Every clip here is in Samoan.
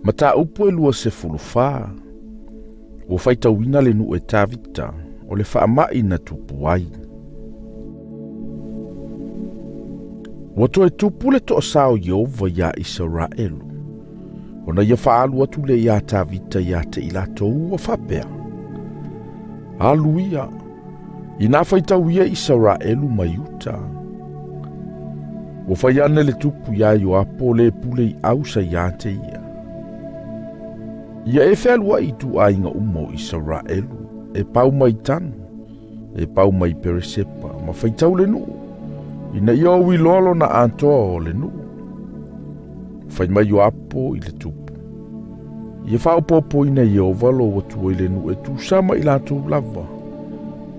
Mataupu e 24, Ua faitauina le nuu e Tavita o le faamai na tupu ai. Ua toe tupu le toasā o Ieova iā Isaraelu, ona ia faaalu atu lea iā Tavita ia te i latou ua faapea, Alu ia, inā faitau ia Isaraelu ma Iuta. Ua fai ane le tupu iā Ioapo le pule i au sa iā te ia. Ia e fealuai i ituaiga uma o Isaraelu, e pau mai Tanu, e pau mai Peresepa, ma faitau le nuu, ina ia ou iloa lona atoa o le nuu. Fai mai Ioapo i le tupu, Ia faaopoopoina Ieova lou Atua i le nuu e tusa ma i latou lava,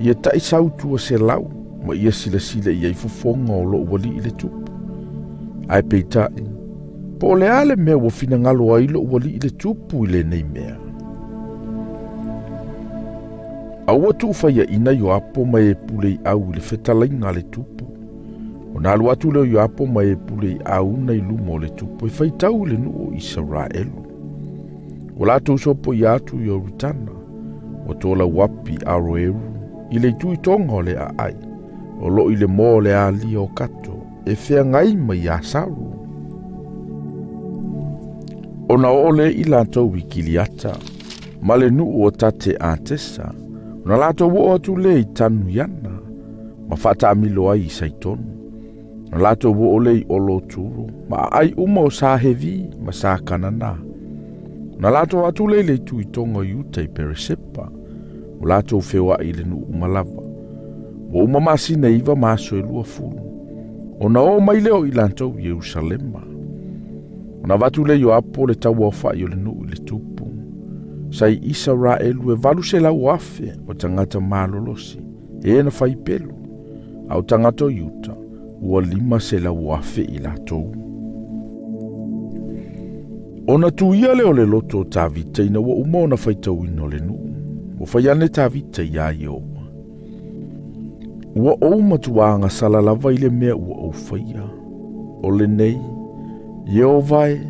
ia taʻi sautua 100, ma ia silasila i ai fofoga o lou alii le tupu. Ae peitai, po o le a le mea ua finagalo ai lou alii le tupu i lenei mea? A ua tuufaiaʻina Ioapo ma e pule i au i le fetalaiga a le tupu. Ona alu atu lea o Ioapo ma e pule i auna i luma o le tupu e faitau i le nuu o Isaraelu. Ua latou sopoia atu i Ioritana, ua tolauapi Aroeru i le itu i toga o le aai, o loo i le moa o le alia o Kato, e feagai ma iā Saru. Ona oo lea i latou i Kiliata, ma le nuu o Tate Atesa, ona latou oo atu lea i Tanuiana, ma faataamilo ai i Saitonu. Ona latou oo lea i Olo o Turo, ma aai uma o Sa Hevi ma Sa Kanana. Ona latou atu lea i le itu i toga o Iuta i Peresepa, ua latou feoai i le nuu uma lava. Ua uma masina e 9 ma aso e 20, ona oo mai lea o i latou i Ierusalema. Ona avatu lea Ioapo le tauaofai o le nuu i le tupu, sa i Isaraelu e 800,000 o tagata malolosi, e na fai pelu, a o tagata o Iuta ua 500,000 i latou. Ona tuia lea o le loto o Tavita ina ua uma ona faitauina o le nuu, ua fai ane Tavita iā Ieova, Ua ou matua agasala lava i le mea ua ou faia. O lenei, Ieova e,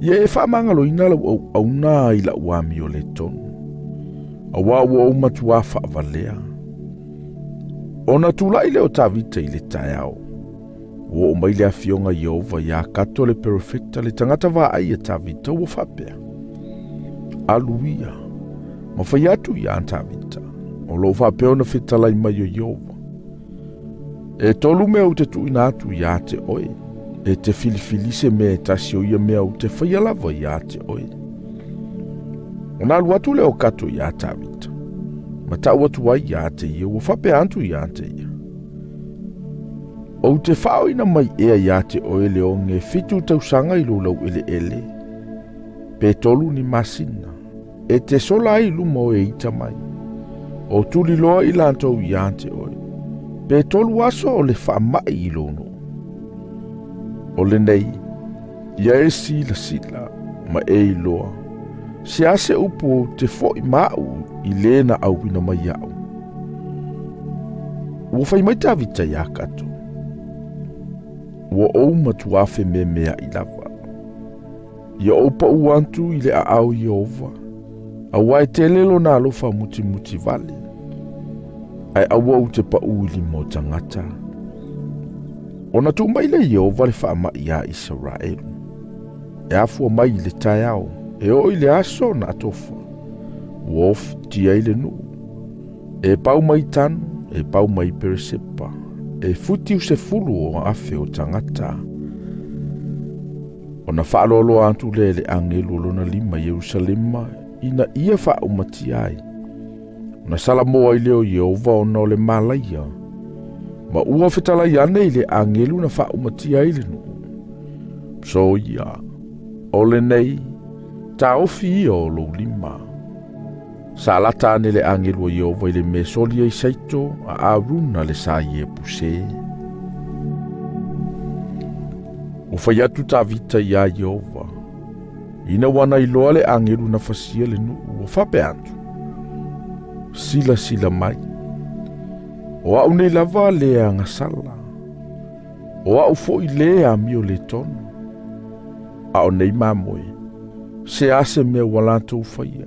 ia e faamagaloina lau auauna i lau amio le tonu, auā ua ou matua faavalea. Ona tulai lea o Tavita i le taeao, ua oo mai le afioga Ieova iā Kato le perofeta le tagata vaai a Tavita ua faapea, Alu ia, ma fai atu iā Tavita, o loo faapea ona fetalai mai o Ieova. E tolu mea ou te tuuina atu iā te oe, e te filifili se mea e tasi o ia mea ou te faia lava iā te oe. Ona alu atu lea o Kato iā Tavita, ma tau atu ai iā te ia, ua faapea atu iā te ia, Ou te faaoina mai ea iā te oe le oge 7 tausaga i lou laueleele, pe 3 ni masina, e te sola ai i luma o e ita mai, o tuliloa i latou iā te oe, pe 3 aso o le faamai i lou nuu. O lenei, ia e silasila ma e iloa, se a se upu ou te foi ma au i le na auina mai iaʻu. Ua fai mai Tavita iā Kato, Ua ou matuā fememeaʻi lava. Ia ou paʻu atu i le aao Ieova, auā e tele lona alofa mutimuti vale, ae aua ou te paʻu i lima o tagata. Ona tuu mai lea Ieova le faamaʻi iā Isaraelu, e afua mai i le taeao, e oo i le aso na atofa, ua ofitia ai le nuu, e pau mai Tanu, e pau mai Peresepa, e 70,000 o tagata. Ona faaloaloa atu lea e le agelu o lona lima i Ierusalema ina ia faaumatia ai. Ona salamoa ai lea o Ieova ona o le malaia, ma ua fetalai ane i le agelu na faaumatia ai le nuu. So ia, o lenei, taofi ia o lou lima. Sa lata ane le agelu o Ieova i le mea soli ai Saito a Aruna le sa Iepuse. Ua fai atu Tavita iā Ieova, ina ua na iloa le agelu na fasia le nuu, ua faapea atu, Silasila mai, o au nei lava le agasala, o au foi le amio le tonu, a o nei mamoe. Se a se mea ua latou faia?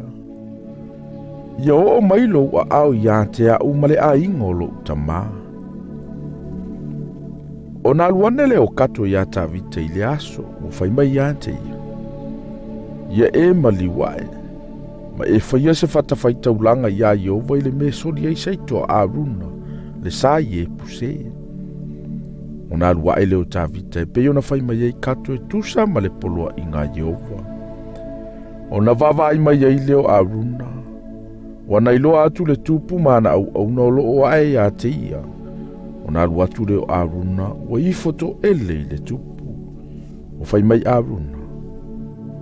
Ia oo mai lou aao ia te a'u ma le aiga o lo'u tamā. Ona alu ane lea o Kato iā Tavita i le aso ua fai mai ia te ia, Ia e maliu ae, ma e faia se fatafaitaulaga iā Ieova i le mea e soli ai saito a Aruna, le sa Iepuse. Ona alu ae lea o Tavita e pei ona fai mai ai Kato e tusa ma le poloaiga a Ieova. Ona vaavaai mai ai lea o Aruna, ua na iloa atu le tupu ma ana auauna o lo o ae ia te ia. Ona alu atu lea o Aruna, ua ifo toele i le tupu. Ua fai mai Aruna,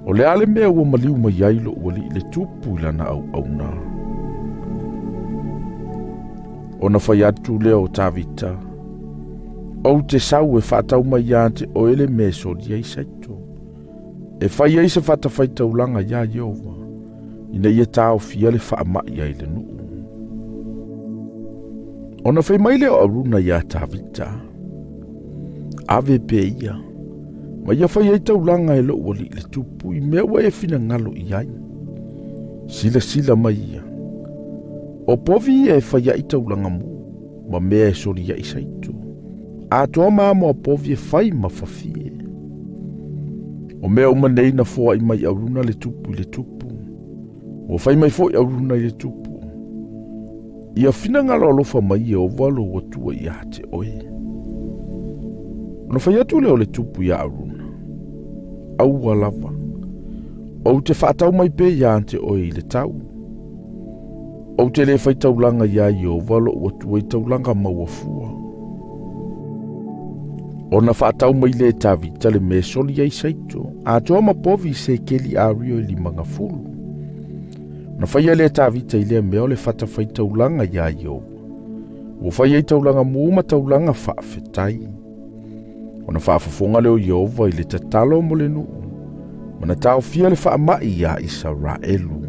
O le a le mea ua maliu mai ai lou alii le tupu i lana auauna? Ona fai atu lea o Tavita, Ou te sau e faatau mai ia te oe le mea e soli ai saito, e fai ai se fatafaitaulaga iā Ieova, ina ia taofia le faamai ai le nuu. Ona fai mai lea o Aruna iā Tavita, Ave pea ia, ma ia fai ai taulaga e lou alii le tupu i mea ua e finagalo i ai. Silasila mai ia, o povi ia e fai ai taulaga mu, ma mea e soli ai saito, atoa ma amo a povi e fai ma fafie. O mea uma nei na foai mai Aruna le tupu i le tupu, ua fai mai foi Aruna i le tupu, Ia finagalo alofa mai Ieova lou Atua ia te oe. Ona fai atu lea o le tupu iā Aruna, Aua lava, ou te faatau mai pea ia te oe i le tau. Ou te le fai taulaga iā Ieova lou Atua i taulaga maua fua. Ona faatau mai lea e Tavita le mea e soli ai saito, atoa ma povi i sekeli ario e 50. Na faia lea e Tavita i lea mea o le fatafaitaulaga iā Ieova. Ua fai ai taulaga mu ma taulaga faafetai. Ona faafofoga lea o Ieova i le tatalo mo le nuu, ma na taofia le faamai iā Isaraelu.